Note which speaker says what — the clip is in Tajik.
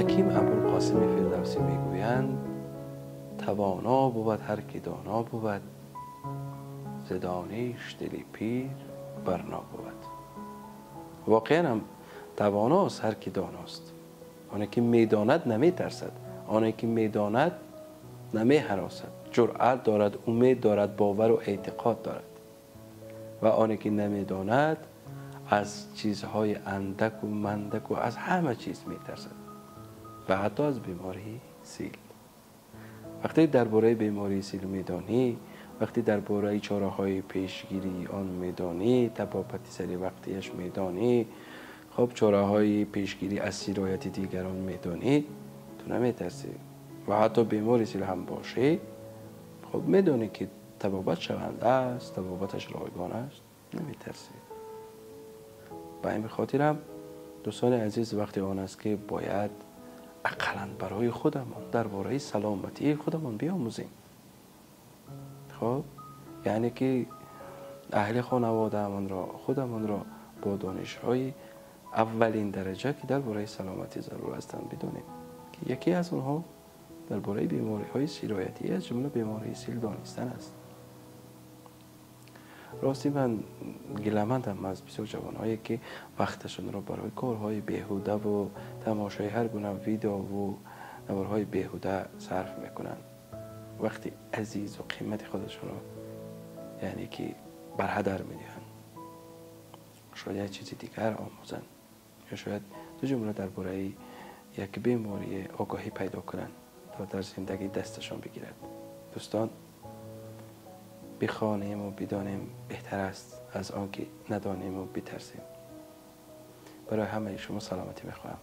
Speaker 1: Ҳаким Абулқосим Фирдавсӣ мегӯянд: тавоно бувад ҳар ки доно бувад, зи дониш дили пир барно бувад. Воқеан ҳам тавоност ҳар ки доност. Оне ки медонад, наметарсад, оне ки медонад, намеҳаросад, ҷуръат дорад, умед дорад, бовару эътиқод дорад. Ва оне ки намедонад, аз чизҳои андаку мандаку аз ҳама чиз метарсад ва ҳатто аз бемории сил. Вақте дар бораи бемории сил медонӣ, вақте дар бораи чораҳои пешгирии он медонӣ, табобати саривақтиаш медонӣ, хуб, чораҳои пешгирӣ аз сирояти дигарон медонӣ, ту наметарсӣ. Ва ҳатто бемори сил ҳам бошӣ, хуб, медонӣ ки табобат шаванда аст, табобаташ ройгон аст, наметарсӣ. Ба ҳамин хотирам, дӯстони азиз, вақти он аст, ки бояд ақаллан барои худамон дар бораи саломатии худамон биомӯзем. Хуб, яъне ки аҳли хонаводаамонро, худамонро бо донишҳои аввалин дараҷа, ки дар бораи саломатӣ зарур ҳастанд, бидонем, ки яке аз онҳо дар бораи бемориҳои сироятӣ, аз ҷумла бемории сил донистан аст. Ростӣ, ман гиламандам аз бисёр ҷавонҳое, ки вақташонро барои корҳои беҳудаву тамошои ҳар гуна видеову наворҳои беҳуда сарф мекунанд, вақти азизу қимати худашонро, яъне ки, барҳадар медиҳанд. Шояд як чизи дигар омӯзанд ё шояд ду ҷумла дар бораи як беморие огоҳӣ пайдо кунанд, то дар зиндагӣ дасташон бигирад. Дӯстон, бихонему бидонем беҳтар аст аз он ки надонему битарсем. Барои ҳамаи шумо саломатӣ мехоҳам.